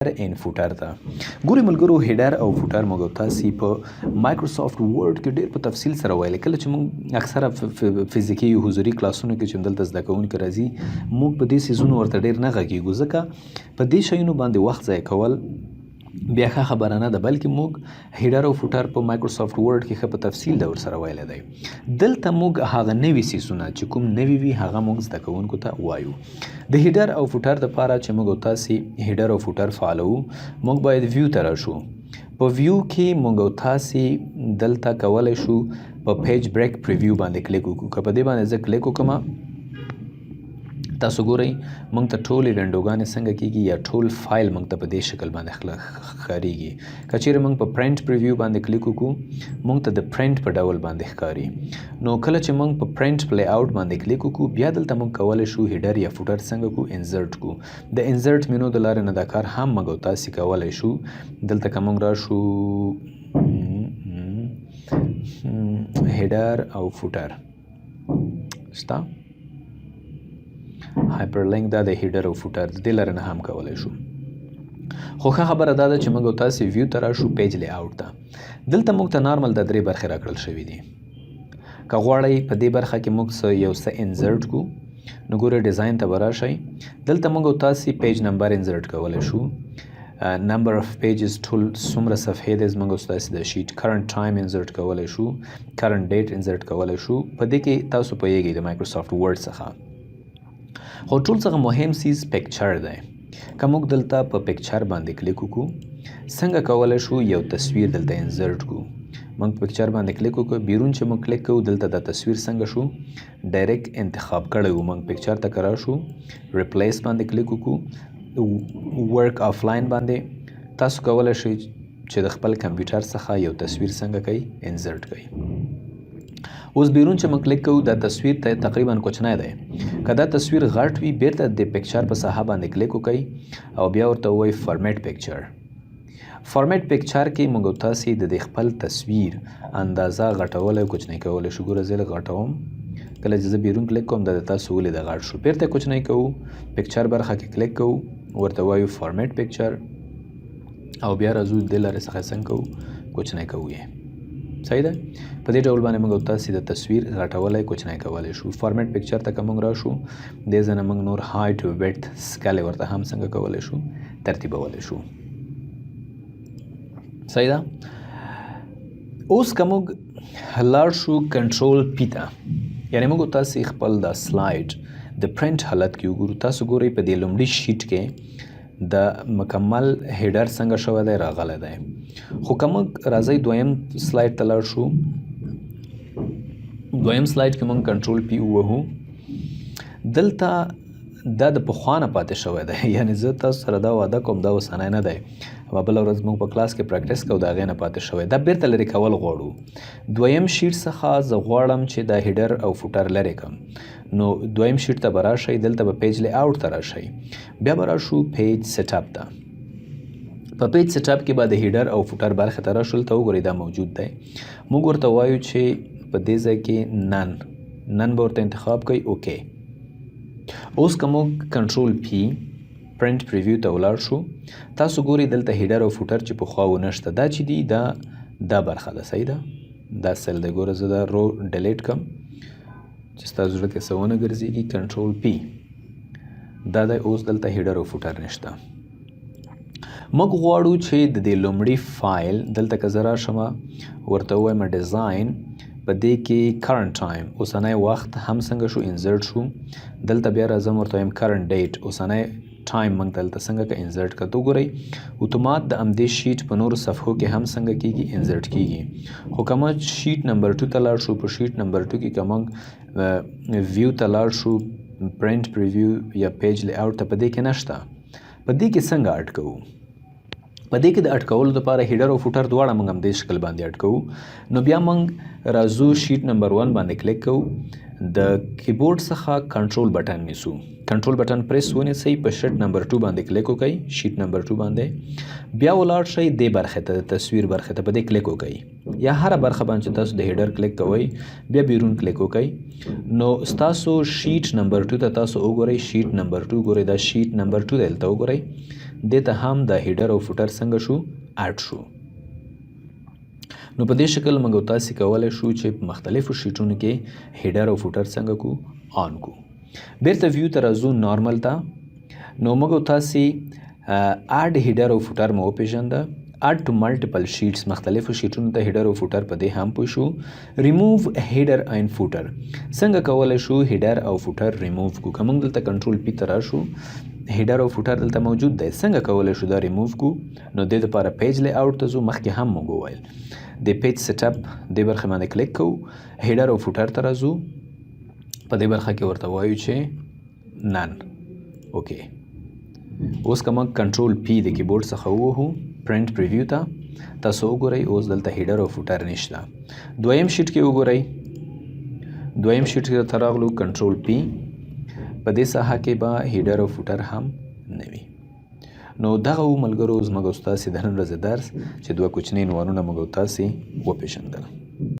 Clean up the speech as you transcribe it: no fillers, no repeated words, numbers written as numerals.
And footer ته ګوري ملګرو. Header او footer موږ تاسو په مایکروسافټ ورډ کې ډیر په تفصیل سره ویل. کله چې موږ اکثره فزیکي حضوري کلاسونو کې چې دلته زده کوونکي راځي، موږ په دې څیزونو ورته ډیر نه غږیږو، ځکه په دې شیونو باندې وخت ضایع کول بیا ښه خبره نه ده، بلکې موږ header او footer په مایکروسافټ ورډ کې ښه په تفصیل دا ورسره ویلی دی. دلته موږ هغه نوي څیزونه چې کوم نوي وي، هغه موږ زده کوونکو ته وایو. د header او footer دپاره چې موږ تاسې header او footer فعالوو، موږ باید view ته راشو. په view کې موږ تاسې دلته کولی شو په page break preview باندې کلیک وکړو. که په دې باندې زه کلیک وکړم، تاسو ګورئ موږ ته ټولې وینډوګانې څنګه کیږي یا ټول فایل موږ ته په دې شکل باندې ښکاریږي. که چیرې موږ په print preview باندې کلیک وکړو، موږ ته د پرنټ په ډول باندې ښکاري. نو کله چې موږ په print layout باندې کلیک وکړو، بیا دلته موږ کولی شو header یا footer څنګه کو insert کو. د insert menu د لارې نه دا کار هم موږ تاسو کولی شو. دلته که موږ راشو، header او footer شته، hyperlink، دا د header او footer د دې لارې نه هم کولی شو. خو ښه خبره دا ده چې موږ تاسو view ته راشو، page layout ته. دلته موږ ته normal د درې برخې راکړل شوې دي. که غواړئ په دې برخه کې موږ څه یو څه insert کو، نو ګورئ، design ته به راشئ. دلته موږ تاسو page number insert کولی شو، number of pages، ټول څومره صفحې دی زموږ ستاسو د sheet، current time insert کولی شو، current date insert کولی شو. په دې کې تاسو پوهیږئ د مایکروسافټ ورډ څخه. خو ټول څخه مهم څیز picture دی. که موږ دلته په picture باندې کلیک وکړو، څنګه کولی شو یو تصویر دلته insert کو؟ موږ picture باندې کلیک وکړو، بیرون چې موږ کلیک کوو، دلته دا تصویر څنګه شو direct انتخاب کړی وو. موږ picture ته که راشو، replace باندې کلیک وکړو، work offline باندې، تاسو کولی شئ چې د خپل کمپیوټر څخه یو تصویر څنګه کوي insert کوي. اوس بیرون چې موږ کلیک کوو، دا تصویر ته تقریبا کوچنی دی. که دا تصویر غټ وي، بیرته د picture په ساحه باندې کلیک وکړئ او بیا ورته ووایئ format picture. Format picture کې موږ تاسې د دې خپل تصویر اندازه غټولی او کوچنی کولی شو. ګوره، زه لږ غټوم. کله چې زه بیرون کلیک کوم، دا د تاسو ولیده، غټ شو. بیرته کوچنی کوو، picture برخه کې کلیک کوو، ورته وایو format picture او بیا راځو دې لارې څخه څنګه کوو کوچنی کوو یې. صحیح ده؟ په دې ډول باندې موږ تاسې د تصویر غټولی کوچنی کولی شو. Format picture ته که موږ راشو، دې ځای نه موږ نور height، width، scale ورته هم څنګه کولی شو ترتیبولی شو. صحیح ده؟ اوس که موږ لاړ شو control P ته، یعنی موږ تاسې خپل دا slide د پرنټ حالت کې وګورو، تاسو ګورئ په دې لومړي sheet کې د مکمل header څنګه شوی دی، راغلی دی. خو که موږ راځئ دویم slide ته لاړ شو، دویم slide کې موږ control P ووهو، دلته دا د پخوا نه پاتې شوی دی. یعنی زه تاسو سره دا وعده کوم، دا اوسنی نه دی، اما بله ورځ موږ په کلاس کې practice کوو، د هغې نه پاتې شوی. دا بیرته لرې کول غواړو. دویم sheet څخه زه غواړم چې دا header او footer لرې کړم. نو دویم sheet ته به راشئ، دلته به page layout ته راشئ، بیا به راشو page setup ته. په page setup کې به د header او footer برخې ته راشو. دلته وګورئ، دا موجود دی. موږ ورته وایو چې په دې ځای کې none، none به ورته انتخاب کوي، okay. اوس که موږ control P، print preview ته ولاړ شو، تاسو ګورئ دلته header او footer چې پخوا و نشته. دا چې دی، دا دا برخه ده. صحیح ده؟ دا cell دی. ګوره، زه دا row delete کم چې ستاسو زړه کې څه ونه ګرځېږي. Control P، دا دی. اوس دلته header او footer نشته. موږ غواړو چې د دې لومړي فایل دلته که زه راشم، ورته ووایم design، په دې کې current time، اوسنی وخت هم څنګه شو insert شو. دلته بیا راځم، ورته وایم current date، اوسنی time موږ دلته څنګه که insert کړو. وګورئ، اتومات د همدې sheet په نورو صفحو کې هم څنګه کیږي insert کیږي. خو که موږ sheet number 2 ته لاړ شو، په sheet number 2 کې که موږ view ته لاړ شو، print preview یا page layout ته، په دې کې نشته. په دې کې څنګه add کوو؟ په دې کې د add کولو لپاره header او footer دواړه موږ همدې شکل باندې add کوو. نو بیا موږ راځو، sheet number 1 باندې کلیک کوو، د کیبورډ څخه control button نیسو، control button press ونیسئ، په sheet number 2 باندې کلیک وکړئ. Sheet number 2 باندې بیا ولاړ شئ دې برخې ته، د تصویر برخې ته، په دې کلیک وکړئ یا هره برخه باندې چې تاسو د header کلیک کوئ، بیا بیرون کلیک وکړئ. نو ستاسو sheet number 2 ته تاسو وګورئ. Sheet number 2 ګورئ، دا sheet number 2 دی. دلته وګورئ، دې ته هم د header او footer څنګه شو؟ add شو. نو په دې شکل موږ تاسو کولای شو چې په مختلفو شیټونو کې header او footer څنګه کو؟ on کو. بیرته view ته راځو، نارمل ته. نو موږ تاسو add header او footer مو وپیژنده، add to multiple sheets، مختلفو شیټونو ته header او footer، په دې هم پوه شو. ریموو هیډر اینډ فوټر، څنګه کولی شو هیډر او فوټر ریموو کو؟ که موږ دلته control P ته راشو، header او footer دلته موجود دی. څنګه کولی شو دا ریموو کو؟ نو دې لپاره page layout ته ځو. مخکې هم موږ وویل، د page setup دې برخې باندې کلیک کوو، header او footer ته راځو، په دې برخه کې ورته وایو چې none، okay. اوس که موږ control P د کیبورډ څخه ووهو print preview ته، تاسو وګورئ، اوس دلته header او footer نشته. دویم sheet کې وګورئ، دویم sheet کې ته راغلو، control P، په دې ساحه کې به header او footer هم نه وي. نو دغه و ملګرو زموږ او ستاسې د نن ورځې درس چې دوه کوچني عنوانونه موږ او تاسې وپېژندل.